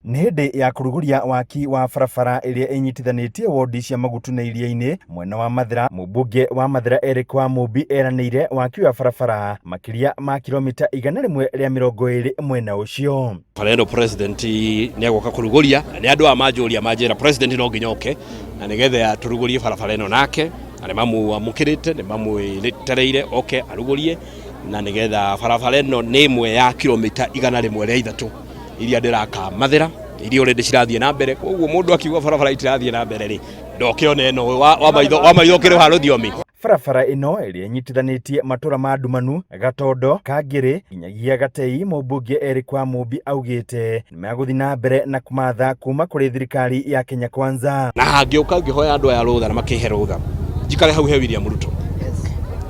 Nĩ hĩndĩ ya kũrugũria waki wa barabara ĩrĩa ĩnyitithanĩtie wondi cia Magutu na Iria-inĩ mwena wa Mathĩra, mũmbunge wa Mathĩra Eric Wamũmbi eranĩire waki wa barabara makĩria ma kilomita 120 mwena ũcio. Bara ĩno president nĩ agoka kũrugũria na nĩ andũ aya manjũria manjĩra president no nginya oke na nĩgetha tũrugũrie barabara ĩno nake na nĩ mamwamũkĩrĩte nĩ mamwĩtereire oke arugũrie na nĩgetha barabara ĩno nĩ ĩmwe ya kilomita 103 iria ndĩraka Mathĩra iria already cirathiĩ na mbere koguo mũndũ akiuga barabara itirathiĩ na mbere rĩ ndoke one ĩno wa, wa maitho wa maitho ũkĩrĩ ha rũthiomi. Barabara ĩno ĩrĩa ĩnyitithanĩtie matũra ma Ndumanu, Gatondo, Kangĩrĩ nginyagia Gatei, mũmbunge Eric Wamũmbi augĩte nĩmegũthiĩ na mbere na kũmatha kuma kũrĩ thirikari ya Kenya Kwanza. Na hangĩũka ngĩhoya andũ aya rũtha na makĩhe rũtha njikare hau he William Ruto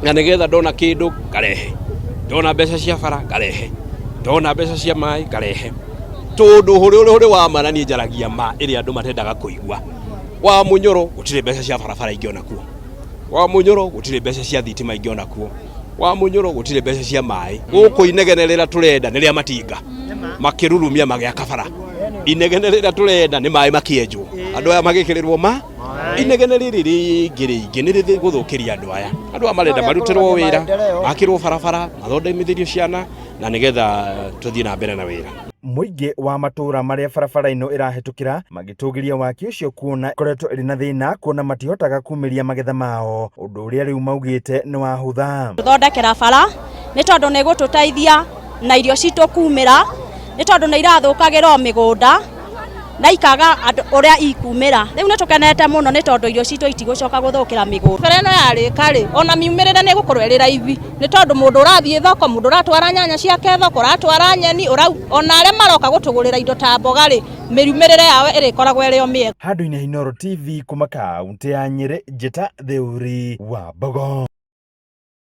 na nĩgetha ndona kĩndũ ngarehe, ndona mbeca cia bara ngarehe, ndona mbeca cia maĩ ngarehe, tondũ ũrĩa ũrĩ wa ma na niĩ njaragia ma ĩrĩa andũ matendaga kũigua. Wa Mũnyoro gũtirĩ mbeca cia barabara ingĩona kuo, wa Mũnyoro gũtirĩ mbeca cia thitima ingĩona kuo, wa Mũnyoro gũtirĩ mbeca cia maĩ. Gũkũ inegene rĩrĩa tũrenda nĩ rĩa matinga makĩrurumia magĩaka bara, inegene rĩrĩa tũrenda nĩ maĩ makĩenjwo, andũ aya magĩkĩrĩrwo ma inegene rĩrĩ rĩngĩ rĩingĩ nĩ rĩgũthũkĩria andũ aya. Andũ aya marenda marutĩrwo wĩra, makĩrwo barabara, mathondekithĩrio ciana na nĩgetha tũthiĩ na mbere na wĩra. Mũingĩ wa matũũra marĩa barabara ĩno ĩrahĩtũkĩra magĩtũgĩria waki ũcio kuona ĩkoretwo ĩrĩ na thĩna kuona matihotaga kumĩria magetha mao, ũndũ ũrĩa rĩu maugĩte nĩ wahũtha. Tũthondekera bara nĩ tondũ nĩ ĩgũtũteithia na irio citũ kumĩra, nĩ tondũ nĩ irathũkagĩra o mĩgũnda na ikaga ũrĩa ikumĩra. Rĩu nĩ tũkenete mũno nĩ tondũ irio citũ itigũcoka gũthũkĩra mĩgũnda. Bara ĩno yarĩka rĩ, ona miumĩrĩre nĩ ĩgũkorwo ĩrĩ raithi, nĩ tondũ mũndũ ũrathiĩ thoko, mũndũ ũratwara nyanya ciake thoko, ũratwara nyeni, ona arĩa maroka gũtũgũrĩra indo ta mboga rĩ, mĩriumĩrĩre yao ĩrĩkoragwo ĩrĩ o mĩega. Handũ-inĩ ha Inooro TV kuma kaũntĩ ya Nyĩrĩ, njĩta Theuri wa Mbogo.